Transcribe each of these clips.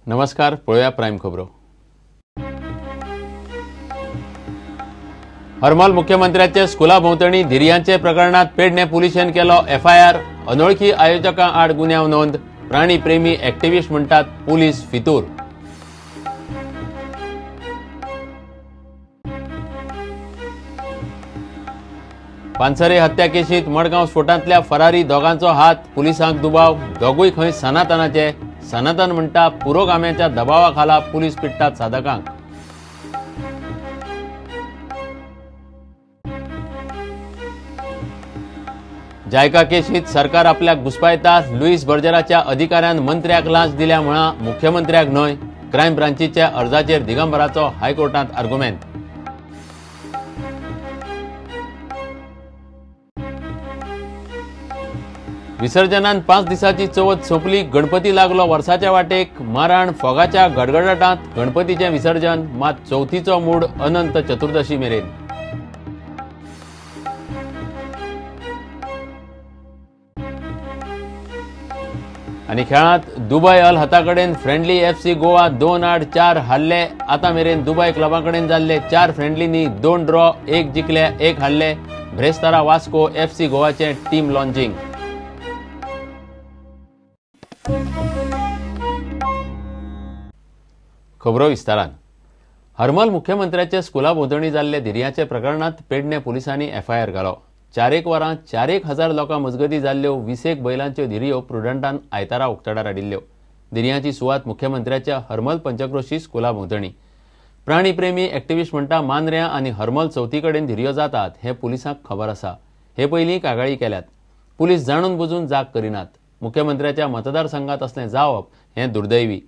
नमस्कार, पळोवया प्रायम खबरो. हरमल मुख्यमंत्र्याचे स्कुला भोंवतणी धिरयांचे प्रकरणात पेडणे पुलिशेन केलो एफआयआर. अनोळखी आयोजकां आड गुन्यांव नोंद. प्राणी प्रेमी ऍक्टिव्हिस्ट म्हणटात पुलीस फितूर. पानसरे हत्या केशीत मडगांव स्फोटांतल्या फरारी दोगांचो हात, पुलिसांक दुबाव. दोगूय खंय सनातनाचे. सनातन म्हणटा पुरोगाम्याच्या दबावा खाला पुलीस पिडटात साधकांक. जायका केशीत सरकार आपल्याक घुसपायता. लुईस बर्जराच्या अधिकाऱ्यान मंत्र्याक लांच दिल्या म्हणा, मुख्यमंत्र्याक न्हय. क्रायम ब्रांचीच्या अर्जाचेर दिगंबराचो हायकोर्टांत आर्गुमेंत. विसर्जनान 5 दिसांची चवथ सोंपली. गणपती लागलो वर्साच्या वाटेक. माराण फोगाच्या गडगडाटांत गणपतीचें विसर्जन. मात चवथीचो मूड अनंत चतुर्दशी मेरेन. आनी खेळांत दुबय अल हता कडेन फ्रेंडली एफसी गोवा 2-4 हारले. आतां मेरेन दुबय क्लबा कडेन जाल्ले 4 फ्रेंडलींनी 2 ड्रॉ, 1 जिखले, 1 हारले. ब्रेस्तारा वास्को एफसी गोवाचें टीम लॉन्चिंग. खबरो विस्तारान. हरमल मुख्यमंत्र्याचे स्कुला भोंवतणी जाल्ले धिरयांचे प्रकरणांत पेडणे पुलिसांनी एफआयआर घालो. 4 वरां 4,000 लोकां मजगती जाल्ल्यो 20 बैलांच्यो धिरयो प्रुडंटान आयतारा उक्ताडार हाडिल्ल्यो. धिरयांची सुवात मुख्यमंत्र्याच्या हरमल पंचक्रोशी स्कुला भोंवतणी. प्राणीप्रेमी ऍक्टिव्हिस्ट म्हणटा मांद्र्यां आनी हरमल चवथी कडेन धिरयो जातात हें पुलिसांक खबर आसा. हे पयलीं कागाळी केल्यात. पुलीस जाणून बुजून जाग करिनात. मुख्यमंत्र्याच्या मतदारसंघात असलें जावप हें दुर्दैवी.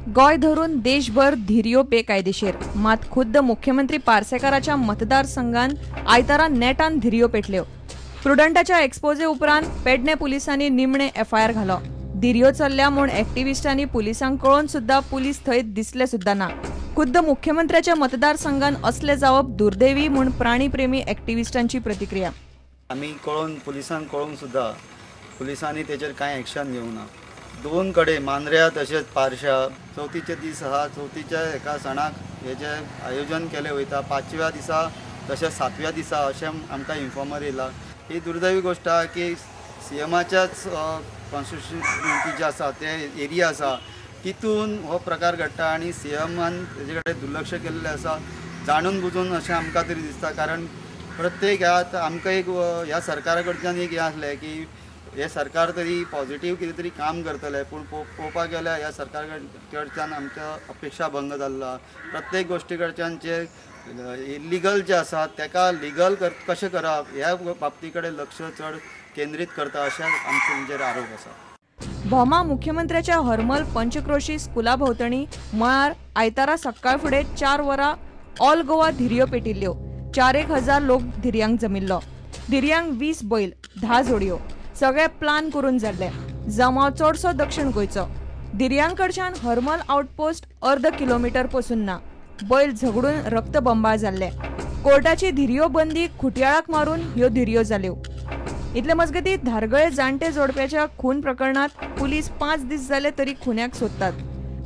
गोंय धरून देशभर धिरयो बेकायदेशीर. मात खुद्द मुख्यमंत्री पार्सेकाराच्या मतदारसंघान आयतारा नेटान धिरयो पेटल्यो. प्रुडंटाच्या एक्सपोजे उपरांत पेडणे पुलिसांनी निमणे एफआयआर घालो. धिरयो चल्ल्या म्हूण ऍक्टिव्हिस्टांनी पुलिसांक कळोवन सुद्दां पुलीस थंय दिसले सुद्दां ना. खुद्द मुख्यमंत्र्याच्या मतदारसंघान असले जावप दुर्दैवी म्हूण प्राणीप्रेमी ऍक्टिव्हिस्टांची प्रतिक्रिया. आमी कळोवन पुलिसांक कळोवन सुद्दां पुलिसांनी तेचेर कांय एक्शन घेवंक ना. 2 कडेन मांद्र्या तशेंच पारशा चवथीचे दीस आहा. चवथीच्या एका सणाक हेजें आयोजन केलें वयता. 5व्या दिसा तशेंच 7व्या दिसा अशें आमकां इन्फॉर्मर येयला. ही दुर्दैवी गोश्ट आहा की सीएमाच्याच कॉन्स्टिट्युएन्सी जे आसा ते एरिया आसा तितून हो प्रकार घडटा आनी सीएमान तेजे कडेन दुर्लक्ष केल्लें आसा जाणून बुजून अशें आमकां तरी दिसता. कारण प्रत्येक ह्या आमकां एक ह्या सरकारा कडच्यान एक हें आसलें की हे सरकार तरी पॉझिटिव्ह कितें तरी काम करतलें, पूण पळोवपाक गेल्यार ह्या सरकार कडच्यान आमच्या अपेक्षा भंग जाल्लो आहा. प्रत्येक गोश्टी कडच्यान जे इलिगल जे आसा तेका लिगल कशें करप ह्या बाबती कडेन लक्ष चड केंद्रीत करता अशें आमचे तेंचेर आरोप आसा. भोमा मुख्यमंत्र्याच्या हरमल पंचक्रोशी स्कुला भोंवतणी मळार आयतारा सकाळ फुडें 4 वरां ऑल गोवा धिरयो पेटिल्ल्यो. 4,000 लोक धिरयांक जमिल्लो. धिरयांक 20 बैल, 10 जोडयो, सगळे प्लान करून जाल्ले. जमाव चडसो दक्षिण गोंयचो. धिरयांकडच्यान हरमल आउटपोस्ट अर्द किलोमीटर पसून ना. बैल झगडून रक्तबंबाळ जाल्ले. कोर्टाची धिरयो बंदी खुटयाळाक मारून ह्यो धिरयो जाल्यो. इतले मजगती धारगळे जाणटे जोडप्याच्या खून प्रकरणात पुलीस 5 दीस जाले तरी खुन्याक सोदतात.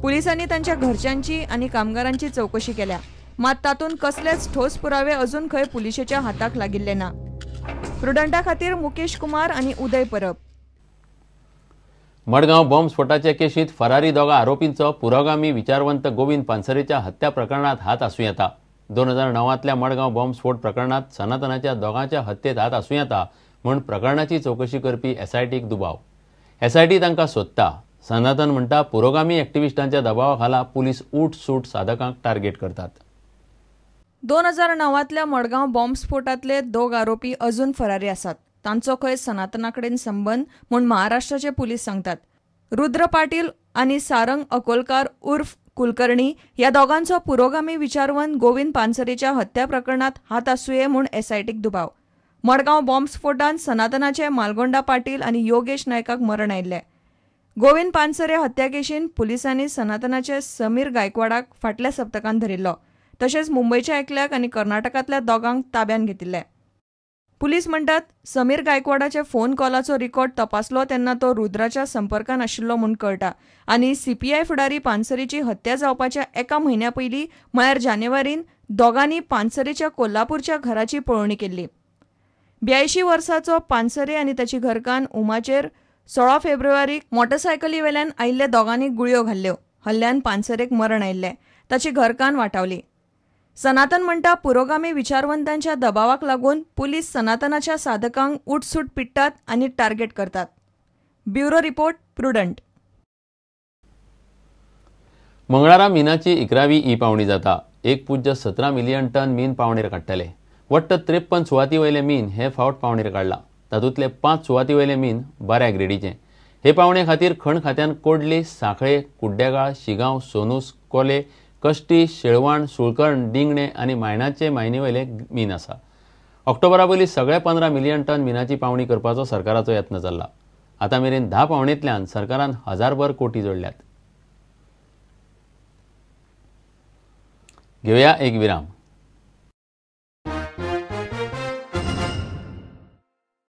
पुलिसांनी तांच्या घरच्यांची आनी कामगारांची चवकशी केल्या. मात तातूंत कसलेच ठोस पुरावे अजून खंय पुलिशेच्या हाताक लागिल्ले ना. प्रुडंटा खातीर मुकेश कुमार आनी उदय परब. मडगांव बॉम्ब स्फोटाचे केशीत फरारी 2 आरोपींचो पुरोगामी विचारवंत गोविंद पानसरेच्या हत्या प्रकरणात हात आसूं येता. 2009तल्या मडगांव बॉम्ब स्फोट प्रकरणात सनातनाच्या 2 हत्येत हात आसूं येता म्हूण प्रकरणाची चवकशी करपी एसआयटीक दुबाव. एसआयटी तांकां सोदता. सनातन म्हणटा पुरोगामी ऍक्टिव्हिस्टांच्या दबावा खाला पुलीस ऊट सूट साधकांक टार्गेट करतात. 2009तल्या मडगांव बॉम्बस्फोटांतले 2 आरोपी अजून फरारी आसात. तांचो खंय सनातना कडेन संबंद म्हूण महाराष्ट्राचे पुलीस सांगतात. रुद्र पाटील आनी सारंग अकोलकार उर्फ कुलकर्णी ह्या दोगांचो पुरोगामी विचारवंत गोविंद पानसरेच्या हत्या प्रकरणात हात आसुये म्हूण एसआयटीक दुबाव. मडगांव बॉम्बस्फोटांत सनातनाचे मालगोंडा पाटील आनी योगेश नायकाक मरण आयिल्लें. गोविंद पानसरे हत्या केशीन पुलिसांनी सनातनाचे समीर गायकवाडाक फाटल्या सप्तकांत धरिल्लो. तशेंच मुंबयच्या एकल्याक आनी कर्नाटकांतल्या 2 ताब्यांत घेतिल्ले. पुलीस म्हणटात समीर गायकवाडाच्या फोन कॉलाचो रिकॉर्ड तपासलो तेन्ना तो रुद्राच्या संपर्कान आशिल्लो म्हूण कळटा आनी सीपीआय फुडारी पानसरेची हत्या जावपाच्या एका म्हयन्या पयलीं म्हळ्यार जानेवारीन दोगांनी पानसरेच्या कोल्हापूरच्या घराची पळोवणी केल्ली. 82 वर्साचो पानसरे आनी ताची घरकान्न उमाचेर 16 फेब्रुवारीक मोटरसायकली वेल्यान आयिल्ल्या दोगांनी गुळयो घाल्ल्यो. हल्ल्यान पानसरेक मरण आयिल्लें. ताची घरकान्न वाटावली. सनातन म्हणटा पुरोगामी विचारवंतांच्या दबावाक लागून पुलीस सनातनाच्या साधकांक उठसूट पिट्टात आनी टार्गेट करतात. Bureau report, Prudent. मंगळारा मिनाची 11वी ई पावणी जाता. 1.17 मिलियन टन मीन पावणेर काडटले. वट्ट 53 सुवाती वयले मीन हे फावट पावणेर काडला. तातूंतले 5 सुवाती वयले मीन बऱ्या ग्रेडीचें. हे पावणे खातीर खण खात्यान कोडली, सांखळे, कुड्डेगाळ, शिगांव, सोनूस, कोले, कश्टी, शेळवाण, सुळकर्ण, डिंगणे आनी मायणाचे मायनी वयले मीन आसा. ऑक्टोबरा पयलीं सगळे 15 मिलियन टन मिनाची पावणी करपाचो सरकाराचो यत्न चल्ला. आतां मेरेन 10 पावणेंतल्यान सरकारान 1000 कोटी जोडल्यात. घेवया एक विराम.